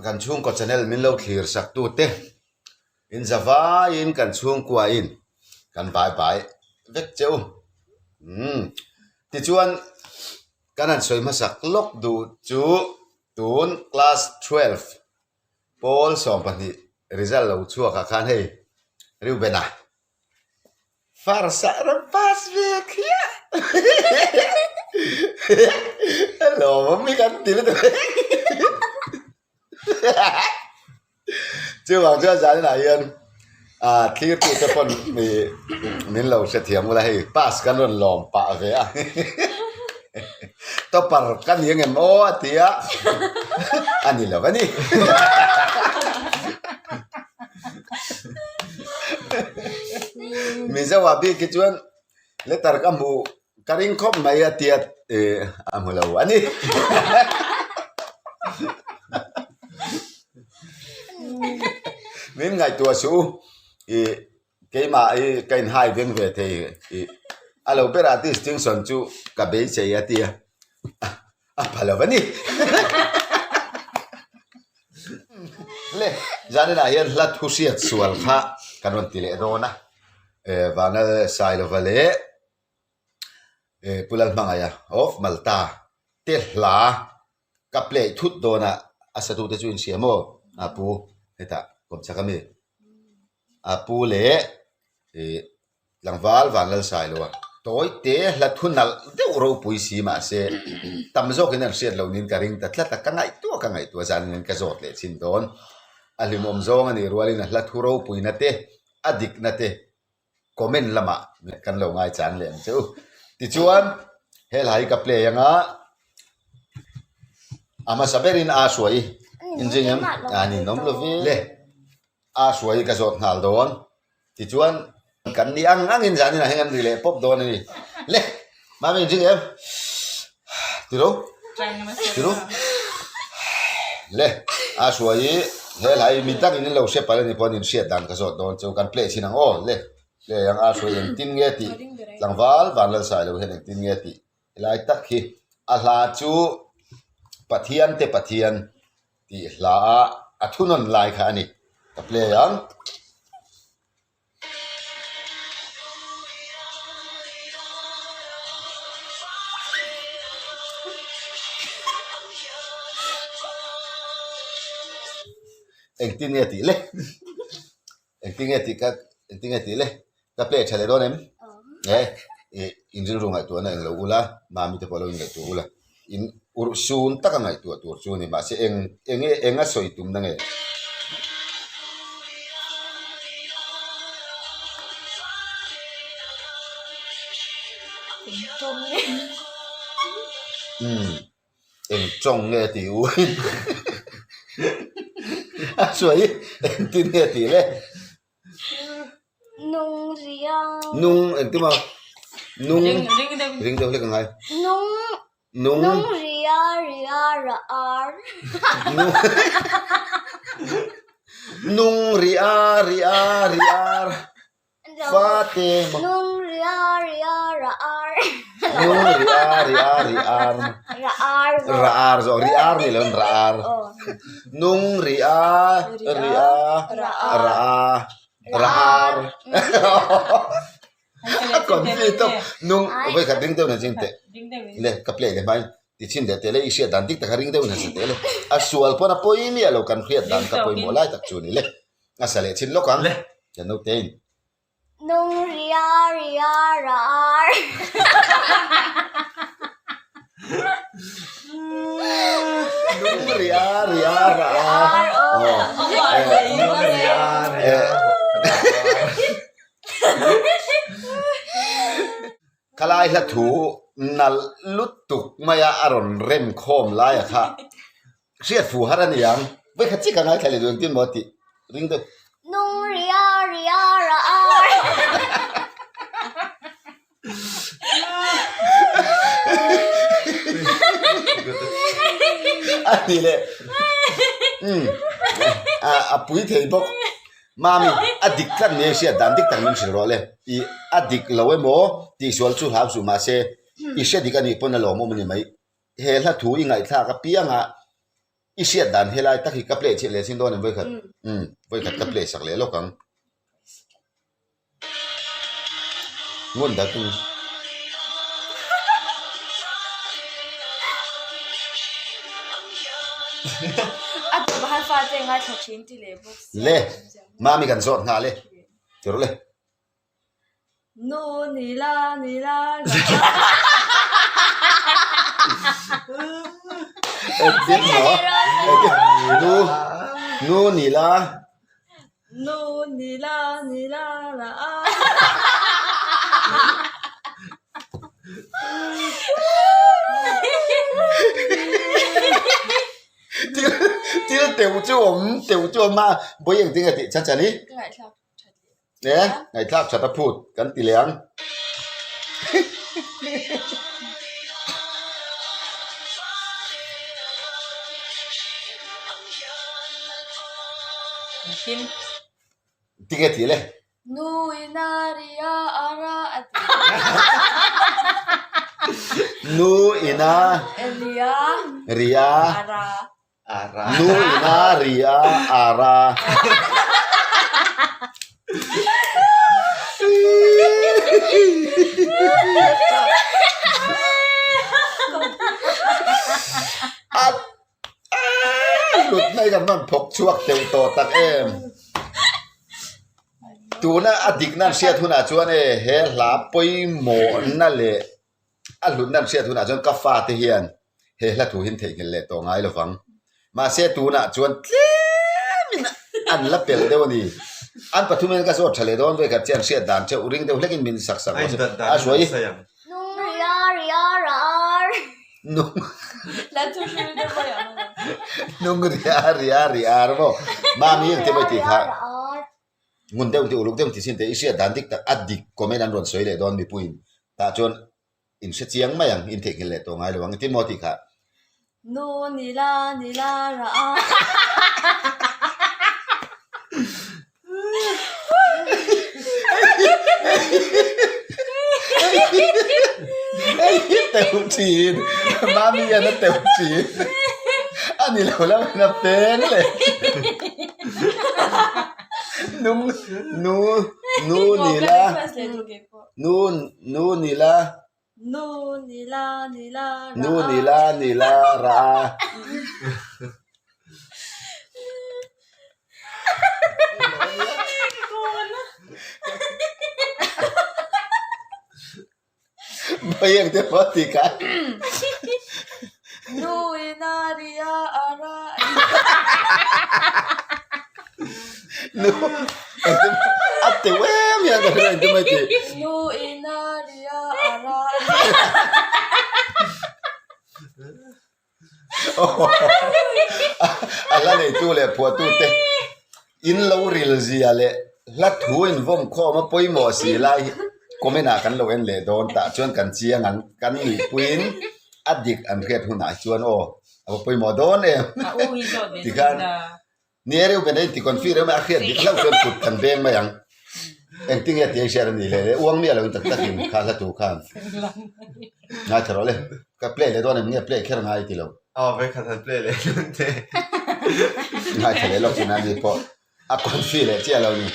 Kan chhungkaw channel min lo thlir sak tu te in za vaiin kan chhungkua in kan vai bai vek che u. Umm tichuan kan han sawi hmasak lawk duh chu tun class 12 pawl 12 result lo chhuak ah khan hei Reuben-a Farsa rawn pass ve khiah lawm hi kan ti lutuk chuvang chuan zaninah hian ah thlir tute pawn ih min lo hrethiam ula hei pass kan rawn lawm pah ve a topper ka ni angem aw a ti a a ni lo a ni. Mizo ah bik hi chuan letter ka hmuh ka ring khawp mai a tia ih a hmu lo a ni. Min ngaihtuah suh u ih keimah hi ka inhai veng ve thei ih a lo berah distinction chu ka beisei a tia a pha lo a ni. Le zaninah hian hla thu hriat sual kha kan rawn ti leh dawn a eh vana Sailova leh eh Pu Lalhmangaia of Malta te hla ka play thut dawn a a satu te chu in hria maw a pu hetah kawmchhak ami a pu leh ih. Tlangval van lal sai lo a, tawi te hla thu nalh deuh ropui si mahse tam zawkin an hriat lo niin ka ring ta tlat a, ka ngaihtuah ka ngaihtuah zan in ka zawt leh chin dawn. A hlimawm zawng a nih rualin a hla thu ropuina te, a dikna te comment lamah kan lo ngaichang leh ang che u. Tichuan he hla hi ka play anga a hmasa berin a hruai inzing em? A ninawm lo ve. Le a hruai ka zawt nghal dawn. Tichuan kan ni ang angin zanin ah hian an ri leh pawp dawn a ni. Le! Mami in ring em? Tiro? Tiro? Le! A hruai hi he hlai mi dangin in lo hre palh a ni pawh an inhriat dan ka zawt dawn chu kan play chhin ang aw. Le! Play ang a hruai engtin nge tih tlangval Vanlalsai lo hian engtin nge tih helai tak hi a hla chu Pathian te Pathian tih hla a a thunawn lai kha a ni ka play ang. Engtin nge tih le? Engtin nge tih ka engtin nge tih le? Ka play tha leh dawn em? E ih in rilru ngaihtuahna eng lo ula, mami te pawh lo inngaihtuah ula, in urh sun taka ngaihtuah tur chu a ni. Mahse eng eng nge eng a sawi tumna nge? Eng tawng nge? Umm eng tawng nge tih u a sawi engtin nge tih le? Nung ria. Nung engtin maw? Nung Ring ring deuh. ring deuh hlek a ngai. Nung Nung nung ria ria ra ar. nung nung ria ria ria Fate maw? Nung ria ria ra ar. Nung ria ria ri ar. Ra ar zawk. Ra ar zawk. Ri ar ni lo in ra ar. Nung ria ria ra ra ar. A confuse tawp. Nung vawi khat ring deuh na ching teh. Le ka play leh hmain ti chhin leh teh le i hriat dan dik tak a ring deuh na sa teh le. A sual pawn a pawi miah lo kan hriat dan ka pawimawh lai tak chu ni le. A sa leh chin lawk ang. Kan naute in. Nung ria ria ra ar. Nung ria ria ra ar. Nung ria ria ra ar. Khalai hla thu nalh lutuk maia a rawn rem khawm laia kha Hriat fu har a ni ang. Vawi khat chiah ka ngaithla leh duh engtin maw tih ring deuh. Nung ria ria ra ar. A ni leh umm a pui thei bawk. Mami a dik tlat ni a hriat dan dik tak min hrilh rawh le. Ih a dik lo emaw tihsual chu hlau suh mahse i hre dik a nih pawn a lawmawm a ni mai. He hla thu i ngaihthlak apianga. I hriat dan helai tak hi ka play chhiat leh chin dawn em vawikhat? Umm vawikhat ka play sak leh lawk ang. Ngun dak in. A duh han fate ngaithla thin ti leh bawk sia. Le mami kan zawt nghal e. Ti rawh le. Nu ni la ni la la. Engtin maw? Nu nu ni la. Nu ni la ni la la. Thil thil teuh chu awm teuh chu awm a vawi engtin a tih chan chan i. Ka ngaihthlak. E ngaihthlak that a phut kan ti leh ang. Tinge tih le? Nu ina ria ara a ti. Nu ina ria ria ara. Nu ina ria ara. Hlutna hi kan rawn thawk chhuak teuh tawh tak em. Tuna a dikna an hriat hunah chuan e he hla pawimawhna leh A hlutna an hriat hunah chuan ka fate hian he hla thu hi an theihnghilh leh tawh ngai lovang. Mahse tunah chuan tlemin an la pel deuh a ni. An pathum hian ka zawt tha leh dawn vek a che an hriat dan cheuh ring deuh hlekin min sak sak rawh se. A hruai. Nung ria ria ra ar. Nung Nung ria ria ria ar maw. Mami engti mai tih kha. Ngun deuh tih uluk deuh tih sin te i hriat dan dik tak a dik comment an rawn sawi leh dawn mipuiin tah chuan in hre chiang mai ang in theihnghilh leh tawh ngai lo ang engtin maw tih khah. Nu ni la ni la ra a. Hei hi teuh thin mami hian a teuh thin a ni lo lam in a peng leh nung nu nu ni la nu nu ni la nu ni la ni la nu ni la ni la ra Bayang te pawh ti kha. Nu ina ria ara. Nu a ti em hian ka hria engtin mai ti. Nu ina ria ara. A hla neitu leh phuahtu te in lo ril zia leh hla thu in vawm khawm a pawimawh si lai hi comment ah kan lo en leh dawn tah chuan kan chiang ang kan nuihpuiin a dik an hriat hunah hi chuan aw a va pawimawh dawn em tikhan Ni e reuh ben a inti confi reuh mai a hriat dik hlauh chuan kut kan veng mai ang. Engtin nge tih a hriat a ni hle le uang miah loin tak takin kha hla tu khan ngaithla rawh le. Ka play leh dawn em nge play kher ngai ti lo. Aw vekhat han play leh dawn te. Ngaithla leh lawk chin a ni pawh a confi leh chiah lo ni.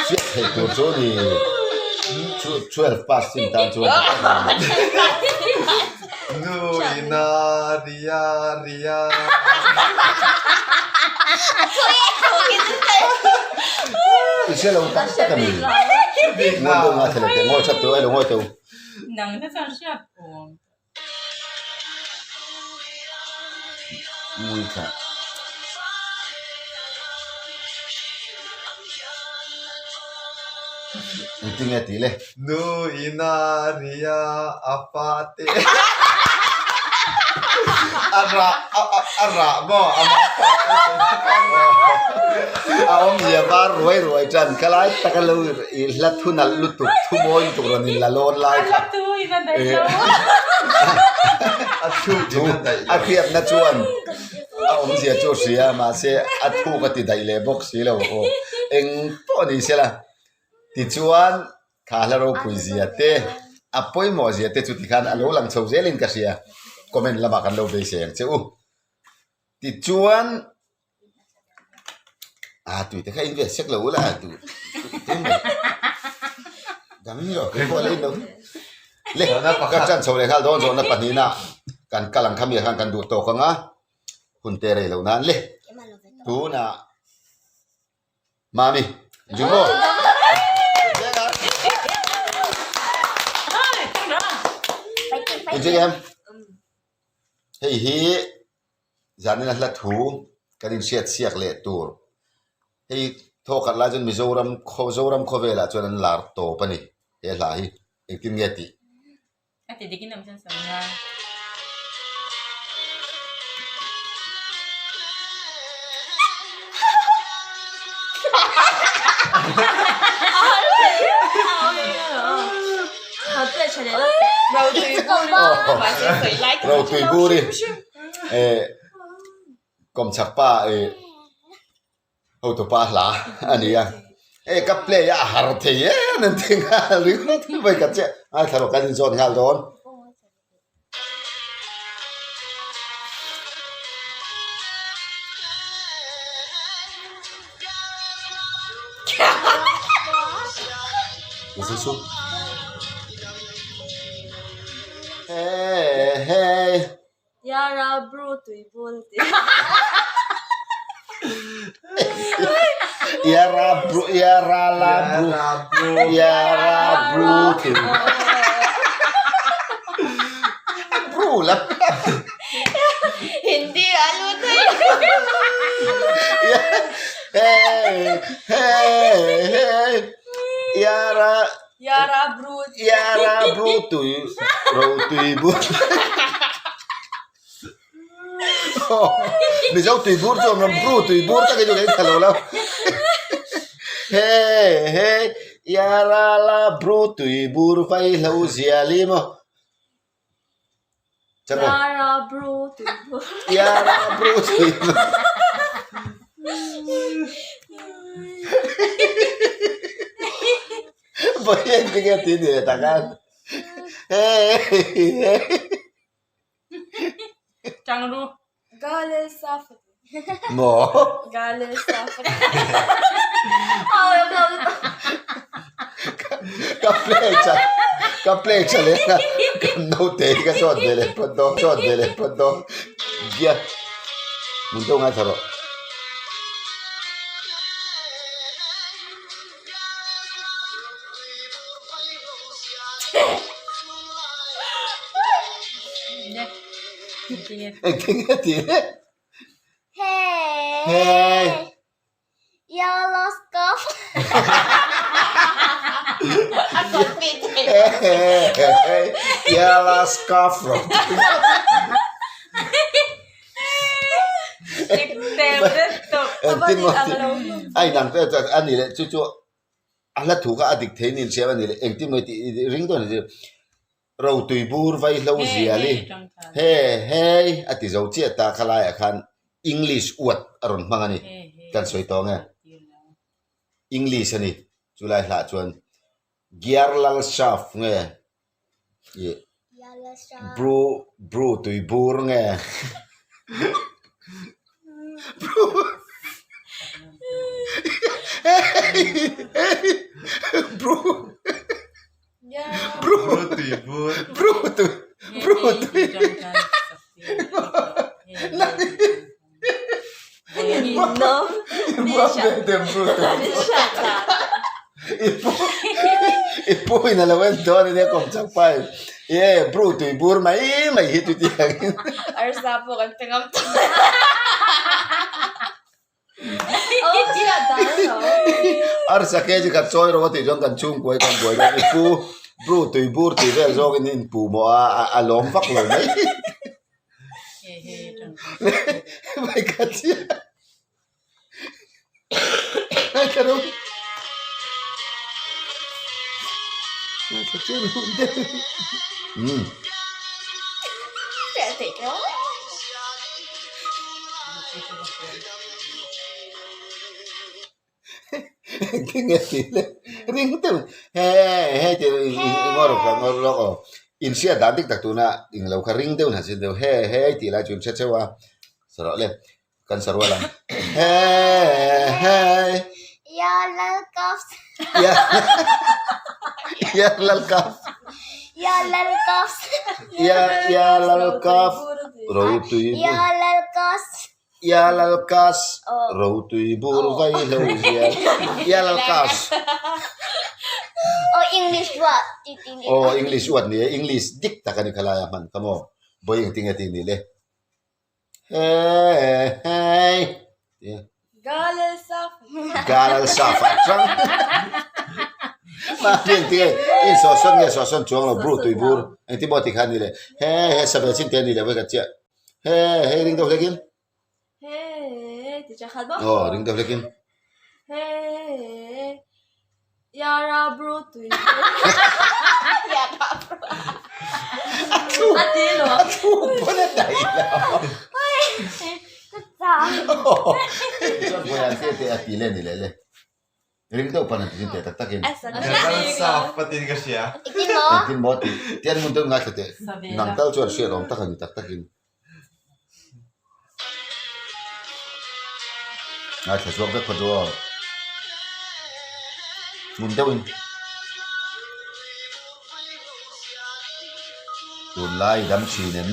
Hriat theih tur chu ni 12 pass chin tan chuan Nu ina ria ria I hre lo tak tak a ni. Ngawi deuh ngai thei lo teh ngawi that teh elo ngawi teh u. Nang te chuan hriat awm. Ngui thla. Engtin nge tih le? Nu ina ria a fa te. A rah a a a rah maw a mah fa te. A awmzia var ruai ruai tan ka lai tak a lo i hla thu nalh lutuk thu mawi lutuk rawn in la lawn lai kha. A thu thu a hriatna chuan a awmzia chu a hria mahse a thu ka ti daih leh bawk si lo aw eng pawh ni se la tichuan kha hla ropui zia te. A pawimawh zia te chu tikhan a lo lang chho zelin ka hria. Comment lamah kan lo beisei ang che u. Tichuan a tui te kha in ve sek lo ula a tu tu mai. Dang ni rawh kei pawh la in lo. Le ka chan chho leh nghal dawn zawhna pahnihna kan kal ang kha mi ah khan kan duh tawk ang a hun te rei loh nan le tunah Mami, Jumbo. Inchik em? Hei hi zanin a hla thu kan inhriat siak leh tur. Hei thawkhat lai chuan Mizoram khaw Zoram khawvelah chuan an lar tawp a ni he hla hi. Engtin nge tih? A ti dik in awm chuan sawi nga. Rotui buri eh kawmchhak pa eh Hotupa hla a ni a, hei ka play a a har thei em em thei nghal ringawt mai ka chiah ngaithla rawh kan inzawt nghal dawn. Hey hey. Yara bro tui bur a ti. Yara bro yara la bro yara bro tui bro la Hindi a lut thei. Hey hey hey yara Yara bro Yara bro tui ro tui bur Mizo tui bur chu awm lo bru tui bur tak hi chu kei tha lo lo He he Yara la bru tui bur vai hlo zia li maw Yara bru tui bur Yara bru tui bur Vawi engtin nge tih ni leh tak a Chang ru. Galel safat. Maw? Galel safat. Ka play cha ka play cha leh a kan naute hi ka zawt ve leh phawt dawn zawt ve leh phawt dawn gia mun deuh ngaithla rawh. Engtin nge tih le? Hey! Yellow scarf. Yellow scarf rawh. Engtin maw tih a inang te chuan a ni leh chu chu a hla thu kha a dik thei nin hriam a ni leh engtin maw tih ring dawn a ni Rotui bur vaihlo zial i he hei a ti zo chiah ta kha laiah khan English uat a rawn hmang a ni kan sawi tawh ang e English a ni chulai hlah chuan Gyarlal Shaf nge ih Bru Bru tui bur nge Bru Bru Bru tui bur Bru tui Bru tui I pu in a lo en dawn ania kawm chak pa in e bru tui bur mai mai hi chuti ang in. Arsa pawh kan pe ngam tawh. Arsa kg khat chawi rawh a tih chuan kan chhungkua hi kan buai dawn i pu bru tui bur tih vel zawk in in pu maw a a lawm vak lo mai. Mai ka chiah. Mai ka ro. Mai ka chiah ro de. Um. Engtin nge tih le? Ring deuh he he tih i ngawr rawh ngawr rawh aw. In hriat dan dik tak tuna ing lo kha ring deuh han sin deuh he he tih lai chu in hre theuh a. Sa rawh le kan sa rual ang. He he. Ya lal kaf. Ya Ya lal kaf. Ya lal kaf. Ya ya lal kaf. Ro tui. Ya lal kaf. Ia lalkas rotui bur vai lo hian Ia lalkas. Aw English uat ti ti ni. Aw English uat ni e English dik tak a ni khalai a hman kha maw bawi engtin nge tih ni le. He hei. Galal saf. Galal saf a tang. Mahni engtin nge in sawhsawn nge sawhsawn chuang lo bru tui bur engtin maw ti kha ni le. He he sabe chin te a ni le vawi khat chiah. He he ring deuh hlekin. He ti cha khat bawk. Oh ring deuh hlekin. He yara bro tui. Yara bro. A ti lo. A thu pawn a dai lo. Ka chang. Chuan Boyan te te a ti le ni le le. Ring deuh pan an ti chin teh tak takin. Saf patin ka hria. Engtin maw? Engtin maw tih tian hmun deuh ngaithla teh. Nang tal chuan hriat awm tak a ni tak takin. Ngaithla chhuak vek phawt chu aw. Hmun deuhin. Tunlai dam thin em?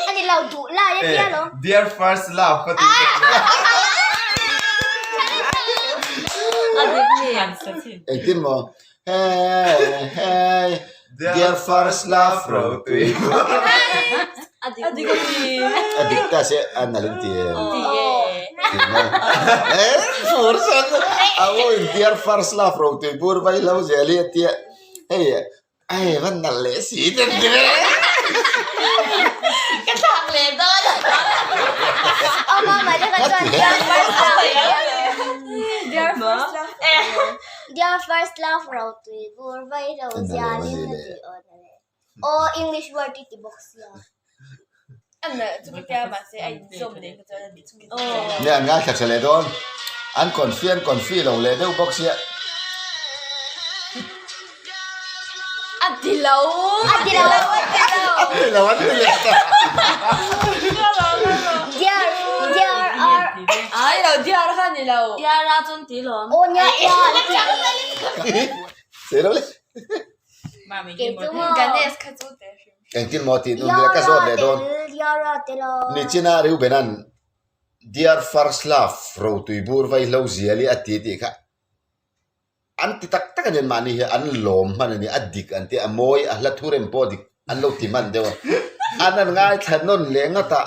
Ani lo duh lai a tia lo. Dear first love ka ti ka tia. Engtin maw? Hey hey dear first love ro tui. A dik a ti. A dik ta se a nalh in ti em? Ti e. Ti maw? Eh fur san a aw in dear first love ro tui bur vai lo zel hi a tia. Hei Ai van nalh leh si ten ti ve. Ka thlak leh dawn. Aw mama te kha chuan dear first love. Dear first love. Dear first love ro tui bur vai lo zialin a ti aw na le. Aw English word i ti bawk sia. Nge an ngaithla tha leh dawn. An confi an confi lo leh deuh bawk sia. A ti lo. A ti lo. A ti lo an ti leh ta. Dear dear are. Ai lo dear kha ni lo. Dear a chuan ti lo. Aw nia nia. Sei lo le. Ganesh kha chu te hrim. Engtin maw tih nun ila ka zawt leh dawn. Nichina Reubenan Dear First Love rotui bur vai hlo zial hi a ti tih kha an ti tak tak a ni mahni hi an lawm hman a ni a dik an ti a mawi a hla thu rem pawh a dik an lo ti hman deuh a an an ngaithla nawn leh ngawt a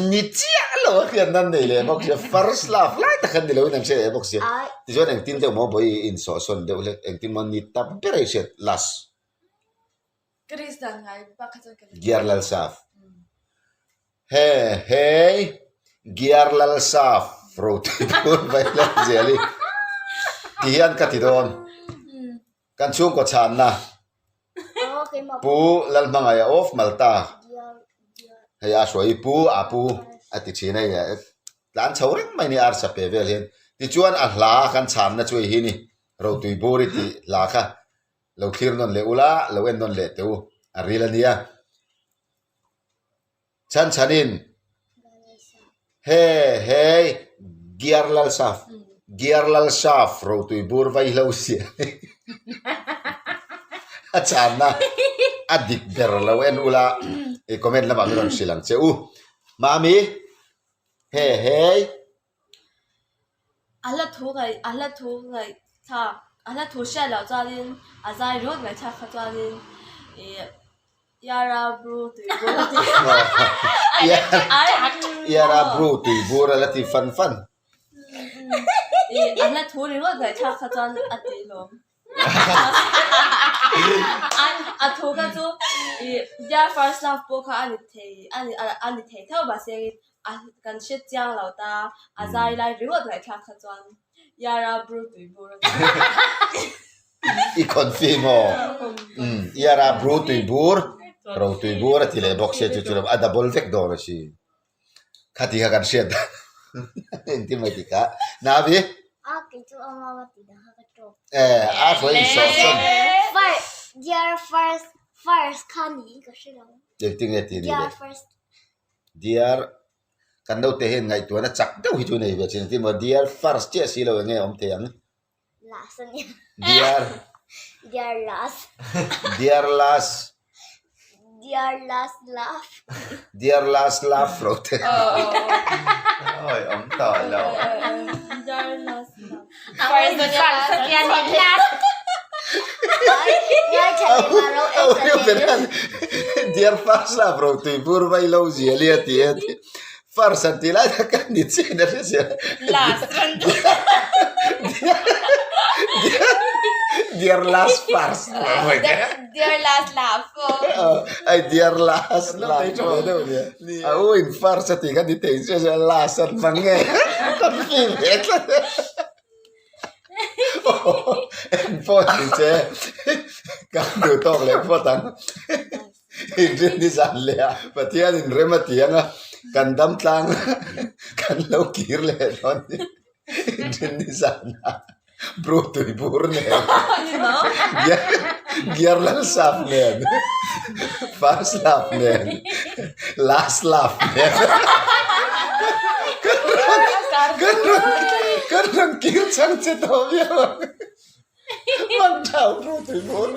ni chiah lo a hriat nan nei leh bawk sia First Love lai tak khan ni loin an hre leh bawk sia tichuan engtin deuh maw bawi insawhsawn deuh hlek engtin maw ni ta ber a i hriat last. Giar Lal Saf He hei Giar Lal Saf roti phur vai leh zel hi ti hian ka ti dawn. Kan chhungkaw chhanna Pu Lalhmangaia of Malta hei a hruai Pu a pu a ti thin a hei tlan chho reng mai ni arsa pe vel hian tichuan a hla kan chhanna chu hei hi ni Rotui Bur i tih hla kha Lo thlir nawn leh ula, lo en nawn leh teh u, a ril a nia. Chhan chhanin, He hei, Giar Lal Saf, Giar Lal Saf rotui bur vai hlo sia a channa a dik ber lo en ula, i comment lamah min rawn hrilh ang che u. Mami, He hei. A hla thu ngaih a hla thu ngaihthlak a hla thu hriat loh chuanin a zai ringawt ngaihthlak kha chuanin ih Yara Bru tui bur a ti Yara Bru tui bur a la ti fan fan. Ih a hla thu ringawt ngaihthlak kha chuan a ti lawm. A thu kha chu ih Dear First Love pawh kha a ni thei a ni thei tho mahse a kan hre chiang lo ta a zai lai ringawt ngaihthlak kha chuan Yara Bru tui bur a ni. I confi maw? Umm Yara Bru tui bur ro tui bur a ti leh bawk sia chu chu a double vek dawn a si. Khati kha kan hriat engtin mai ti kha Navi? A kei chu a mama ti dah kha ka ti. Stop. Eh, a hruai insawh sawn. First, dear first, first kha niin ka hre lo. Engtin nge tih ni le? Dear first. Dear, kan naute hian ngaihtuahna chak deuh hi chu nei ve thin engtin maw dear first chiah si lo enge awm thei ang? Last a nia. Dear. Dear last. Dear last. Dear last love. Dear last love ro te. Oi, awm tawh lo. Dear last love. First a nia last. Dear first love ro tui bur vai lo zia lia ti e ti. First an tih lai tak a ni chian a hre zel. Last rawn ti. Dear last first. Dear last love. Ai dear last love ve deuh nia. A u in first a tih kha ni thei chiah chuan last an hmang nge. Kan feel ve tlat e. Eng pawh ni che kan duh tawk leh phawt ang. Inrin ni zan leh a Pathian in rem a ti ang a, kan dam tlang kan lo kir leh dawn ni. Inrin ni zan a Bru tui bur nen Gear lal sap nen First love nen Last love nen Kan rawn kan rawn kan rawn kir chang che tawh viau ang. Hman thau Bru tui bur.